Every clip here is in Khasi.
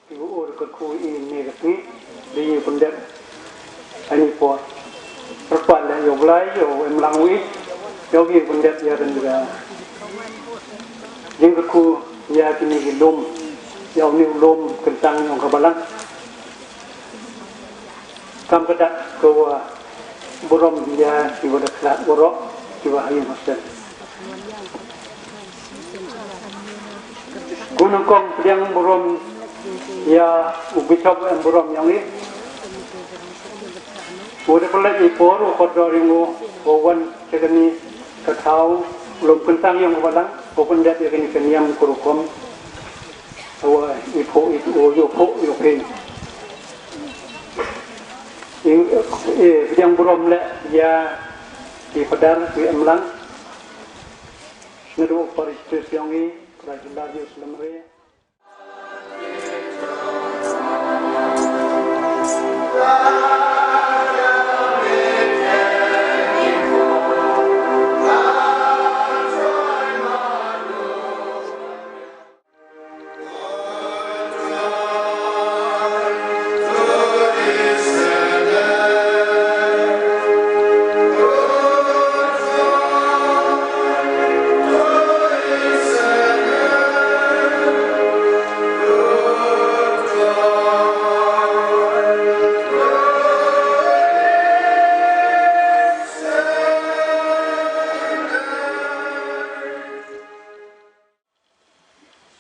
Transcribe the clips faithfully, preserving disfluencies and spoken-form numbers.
Ki u ur ka khu i ne ka sngi, di yu pyndep ani por. Perpal le yu blai yu em lang wi, yu ki pyndep ya kan ga. Jing ka khu ya kini ki lum, ya uni lum kentang yong ka balang. Kam ka dak ka wa burom ya ki wa da khlad wa rok, ki wa hayu masen. Ku nang kong pdiang burom ya u bishop em burom yang i. U da pala i por u kordor yang u u wan chakani ka thau lum kentang yang u balang u pun dat ya kani kaniam kurukom. Wa i po i u yu po yu pe. I i pdiang burom le ya i padar i emlang. Nadu paris tu siang i. Rajular yu selamre.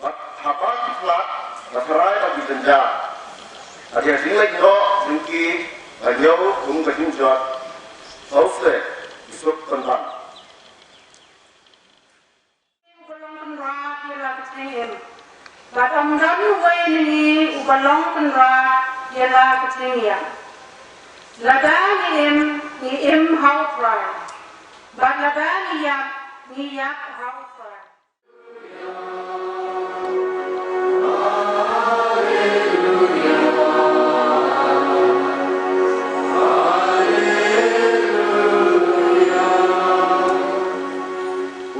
Bad haba ki khlad, nga tharai bad ki jynjar. Haba ki jingleit noh jong ki, nga ñiew kum ka jingjot. Sawseh ki suk pynban. Uba long kynrad ïa la ka jingim. Bad ym don uwei na ngi uba long kynrad ïa la ka jingïap. Lada ngi im, ngi im ha U Trai. Bad lada ngi ïap, ngi ïap ha U Trai.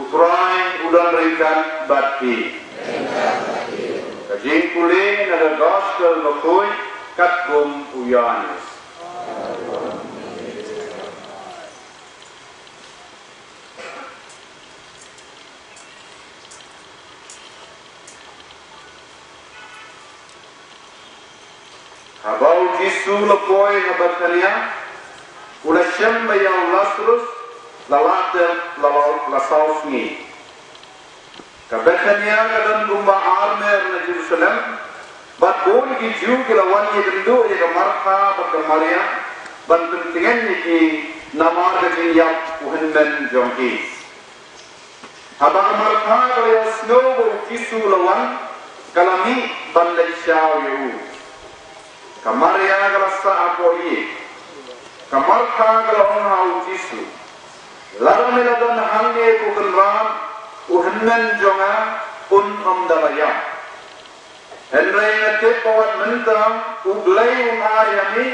U Trai u don ryngkat bad phi. Ka jingpule na ka Gospel bakhuid katkum u Ïoannis. Haba u Jisu u la poi ha Bethania, u la shem ba ïa u Lasarus la lah tep la, la, la saw sngi. Ka Bethania ka don kumba ar mer na Jerusalem, bad bun ki Jiw ki la wan ïakynduh ïa ka Martha bad ka Maria, ban pyntngen ïa ki namar ka jingïap u hynmen jong ki. Haba ka Martha ka la ïohsngew ba u Jisu u la wan, ka la mih ban leit shaw ïa u. Ka Maria ka la sah hapoh ïing. Ka Martha ka la ong ha u Jisu, lada me la don hangne ko Kynrad, u hynmen jong nga un ym da la ïap. Hynrei nga tip ba wat mynta U Blei un ai ha me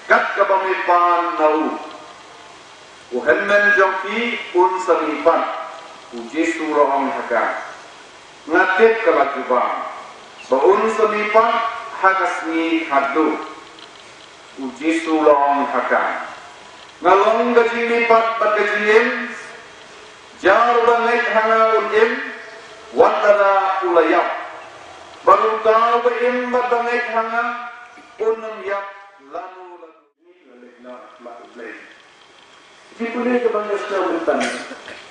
kat kaba me pan na u. U hynmen jong phi un sa mih pat. U Jisu u la ong ha ka, nga tip ka la jubab ba un sa mih pat ha ka sngi khatduh. U Jisu u la ong ha ka, nga long ka jingmihpat bad ka jingim. Jar uba ngeit ha nga un im wat lada u la ïap, bad uta uba im bad ba ngeit ha nga un ym ïap lano lano. Nga leh noh ha khmat U Blei. Ki pule kiba ngi ïohsngew mynta,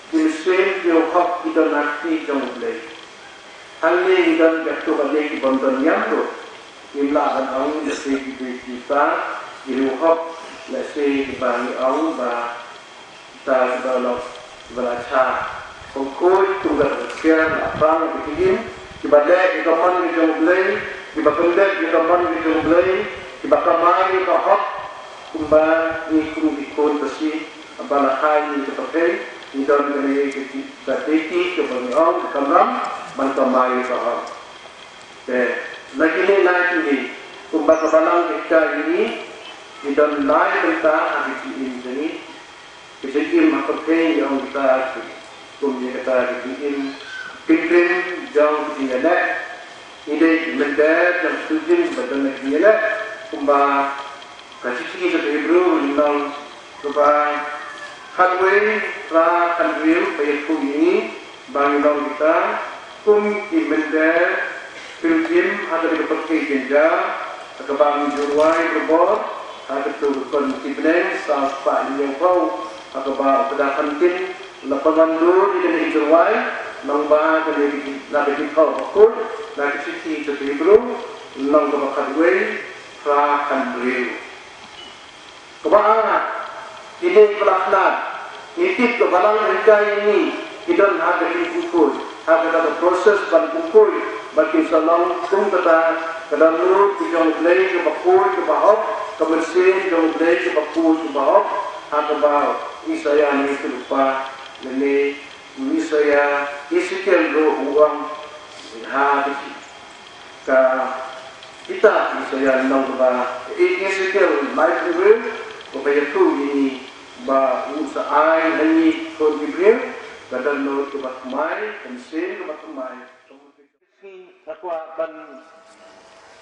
ki mynsiem ki riewhok ki don ha kti jong U Blei. Hangne ngi don katto katne ki bym don niam ruh. Ngim lah ban ong lehse ki briew ki tar, ki riewhok, lehse kiba ngi ong ba kita kiba long, kiba la cha. Kum khuid, kum ka husiar, la pang, ki im, kiba leh ïa ka mon ka jong U Blei, kiba pyndep ïa ka mon ka jong U Blei, kiba kamai ïa ka hok, kumba ngi kum ki khun Khasi, haba la hai ïa ka pyrthei, ngi don kane ka jingïadei ki, kaba ngi ong, ka kamram, ban kamai ïa ka hok. Te, na kine na kine, kumba ka balang ka hikai ïa ngi, ngi don lai bynta ha ka jingim jong ngi, Ka jingim ha pyrthei ïa ong kita ki, kum ïa kata ka jingim, ki rim jong ka jingïaleh, Ngi dei ki mynder jong ka ktien ba don ha kane ka ïaleh, kumba ka shithi sha ki Hebru lynnong kaba khatwei, phra, khathynriew, ba ïathuh ïa ngi ba ngi long kita kum ki mynder pilgrim ha kane ka pyrthei jynjar, ha kaba ngi ju rwai barabor ha katu ka kon shi bneng saw spah hynñiew phew, ha kaba u Kpa Khamtin u la pynwandur ïa kane ka jingrwai, nangba kane ka jing, na ka jingthaw bakhuid, na ka shithi sha ki Hebru lynnong kaba khatwei, phra, khathynriew. Kaba ar, kine ki ba la khlad, ngi tip ka Balang Ïaid Kai ïa ngi ki don ha ka jingpynkup, ha kata ka process ban pynkup, ba kin sa long kum kata ka dohnud ka jong U Blei kaba khuid, kaba hok, ka mynsiem jong U Blei kaba khuid, kaba hok, ha kaba u Isaïah ne u lypa lane u Isaïah, Esekiel ruh u ong ha ka Ka kitab Isaïah lynnong kaba, eh, Esekiel laiphew hynriew, kaba ïathuh ïa ngi ba u sa ai ha ngi khun ki briew ka dohnud kaba thymmai, ka mynsiem kaba thymmai. Nga kwah ban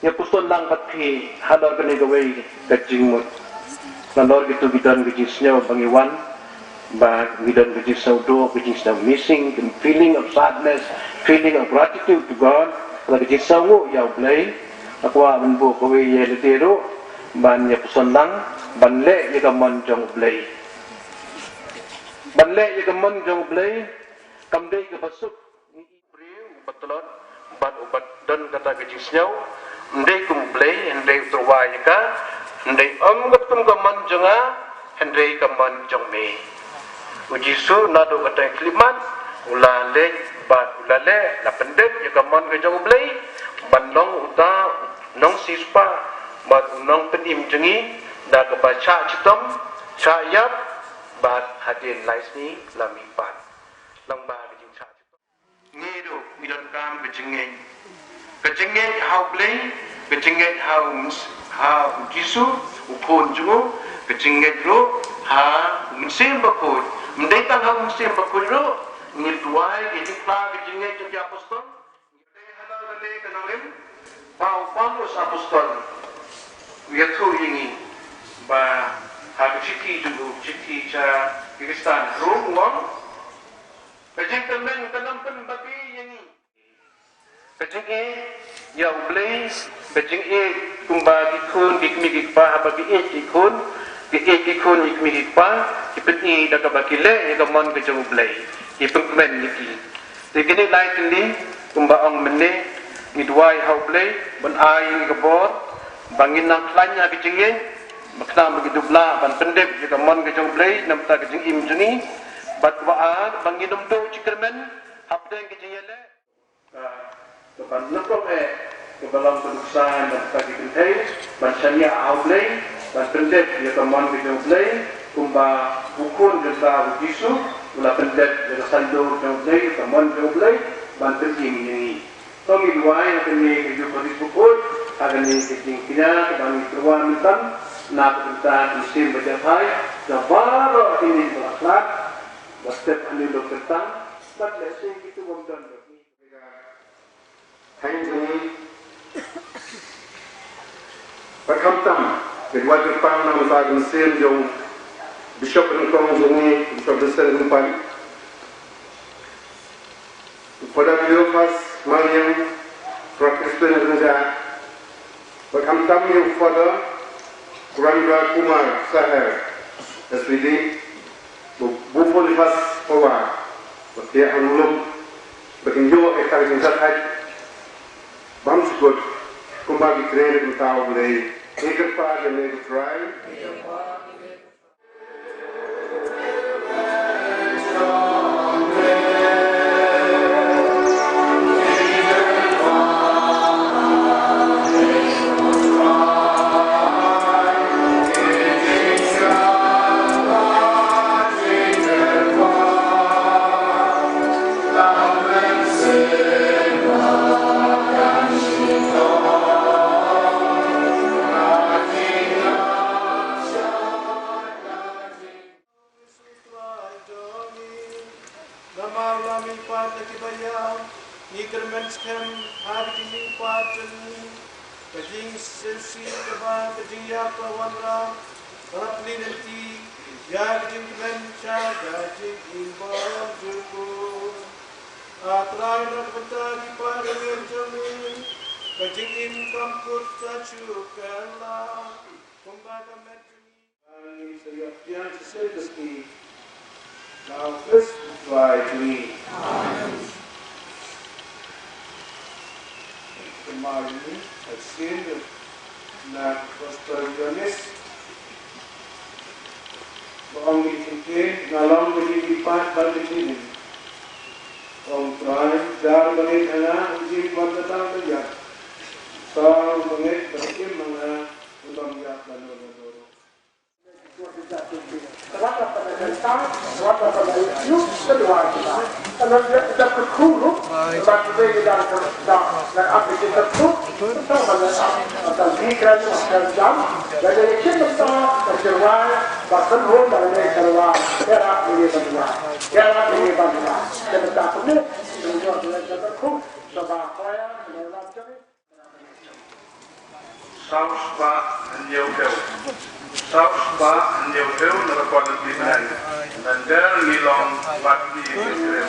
ïa pyrshang lang bad phi halor kane kawei ka jingmut. Nalor kito ki don ka jingsngew ba ngi wan, ba ngi don ka jingsngew duh, ka jingsngew missing, ka feeling of sadness, feeling of gratitude to God. La ka jingsngewnguh ïa U Blei. Nga kwah ban buh kawei ïa lade ruh ban ïa pyrshang lang ban leh ïa ka mon jong U Blei. Ban leh ïa ka mon jong U Blei kam dei kaba suk. Briew uba tlot bad uba don kata ka jingsngew, ym dei kum U Blei, hynrei u tyrwa ïa ka, hynrei ym katkum ka mon jong nga, hynrei ka mon jong me. U Jisu naduh katei khyllipmat u la leit bad u la leh, la pyndep ïa ka mon ka jong U Blei ban long uta u nongsiewspah bad u nongpynim jong ngi da kaba shah shitom, shah ïap, bad hadien lai sngi la mihpat. Lyngba ka jingshah shitom. Ngi ruh ngi donkam ka jingngeit. Ka jingngeit ha U Blei, ka jingngeit ha u Mes-, ha u Jisu, u Khun jong u, ka jingngeit ruh ha u Mynsiem Bakhuid. Ym dei tang ha u Mynsiem Bakhuid ruh, ngi duwai, ngi jingphla ka jingngeit jong ki apostol. Ngi dei halor kane ka nongrim, ba u Paulus apostol u ïathuh ïa ngi ba ha ka shithi jong u, shithi sha ki Khristan Rom u ong, ka jingkyrmen kan ym pynbabe ïa ngi. Ka jingïeit ïa U Blei, ka jingïeit kumba ki khun ki kmie ki kpa, haba ki ïeit ki khun, ki ïeit ki khun ki kmie ki kpa, ki pyni da kaba ki leh ïa ka mon ka jong U Blei, ki pynkmen ïa ki. Te kine lai tylli kumba ong mynne, ngi duwai ha U Blei ban ai ïa ngi ka bor ba ngin nang khlaiñ ha ka jingïeit, ba khnang ba ngi dup lah ban pyndep ïa ka mon ka jong U Blei na ka bynta ka jingim jong ngi. Bad kaba ar, ba ngin ym duh jingkyrmen hapdeng ka jingïaleh. Ka, kaba nyngkong eh, kaba long ka nuksa na ka bynta ki kynthei ban shaniah ha U Blei, ban pyndep ïa ka mon ka jong U Blei, kumba u Khun jong ka, u Jisu, u la pyndep ïa ka saiñdur jong U Blei, ïa ka mon jong U Blei, ban pynim ïa ngi. To ngin duwai ha kane ka Eucharist bakhuid, ha kane ka jingkñia kaba ngi kyrwa mynta na ka bynta ka mynsiem bajyrthai jong baroh kine kiba la khlad, ba step ha une u lum kyrtang, bad lehse kito bym don. Hynrei, bad khamtam, ngi duwai kyrpang na ka bynta ka mynsiem jong u Bishop nyngkong jong ngi, Bishop Vincent Lyngpan, u Father Cleophas Maliang, Father Crispin Rynjah, bad khamtam ïa u Father Kurandra Kumar Saher, S V D, u Bishop Boniface Pawar, bad ki hangno, ba kin ïoh ïa ka jingshad hait bymjukut, kumba ki trei na ka bynta U Blei. Ngi kyrpad ïa me ko Trai. Namar la mihpat na ki baïa, Ngi kyrmen skhem ha ka jingïaid pat jong ngi, ka jingsngewsih kaba ka jingïap ka wanrah, ka la plie lynti ïa ka jingkmen sha ka jingim bymjukut. A Trai, na ka bynta ki para bangeit jong ngi, ka jingim kam kut ka shu kylla kumba ka met jong ngi. Ngi sa ïoh pdiang shisien ka sngi na u Khrist u Trai jong ngi. Amen. Kumba ngi ïohi shisien na ka Gospel Ïoannis, ba ong ïa ki ktien, nga long ka jingïaid pat bad ka jingim. Ong Trai, jar ba ngeit ha nga, u jingkwah ka tang ba ïap. Saw ba ngeit bad im ha nga, u ym ïap lano lano ruh. Saw spah hynñiew phew. Saw spah hynñiew phew na ka por lynti bneng. Nangta ngi long bad ki hynñiew phew.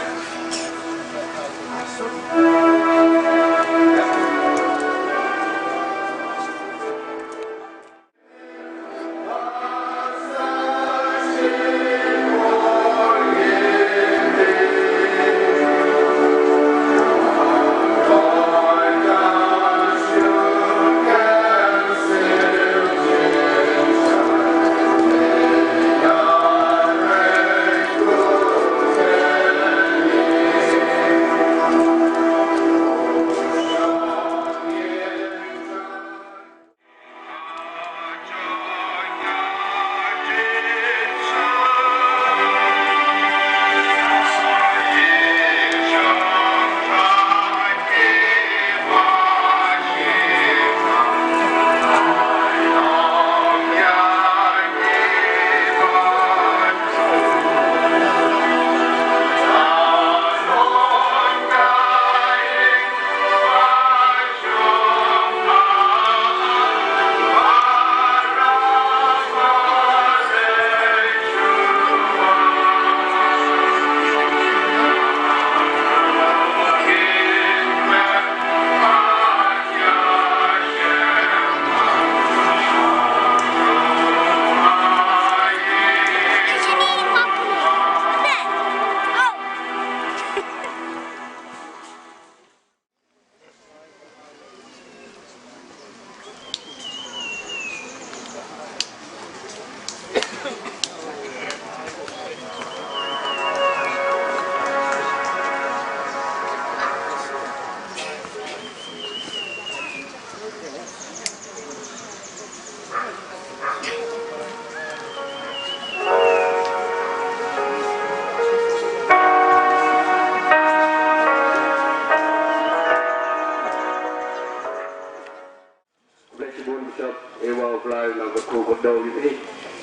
Khublei shibun Bishop, e wa u Blai u nang kyrkhu kyrdoh ïa phi.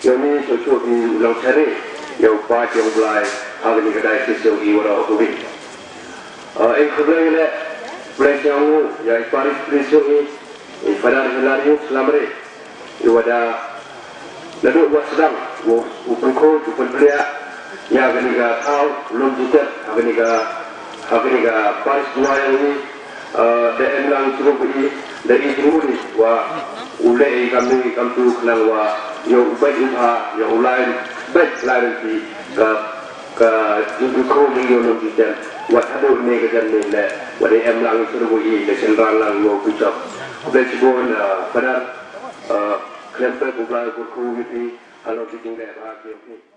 Ïa une shuh shuh phi u nang share ïa u paid jong u Blai ha kane ka diocese jong ngi waroh kawei. Ah, e khublei leh, khublei shibun ïa i parish priest jong ngi, i Father Hilarius Lamre, i wa da naduh wa sdang u, u pynkhuid, u pynpliah ïa kane ka thaw lum jingtep ha kane ka, ha kane ka parish Duwai jong ngi. Ah, da em lang shuh ba i, da i jingmut i wa u leh i kam ni kam tu khnang wa ïa u beit u bha, ïa u lai beit lai ryntih ka, ka jingpynkhuid jong ngi ïa u nongkyndong. Wat haduh ne ka jan ne leh, wat dei em lang shuh ruh i, da shynrang lang ïa u Bishop. Khublei shibun, ah, Father, ah, khlem pep U Blai u kyrkhu ïa phi halor ki jingleh bha ki jong phi.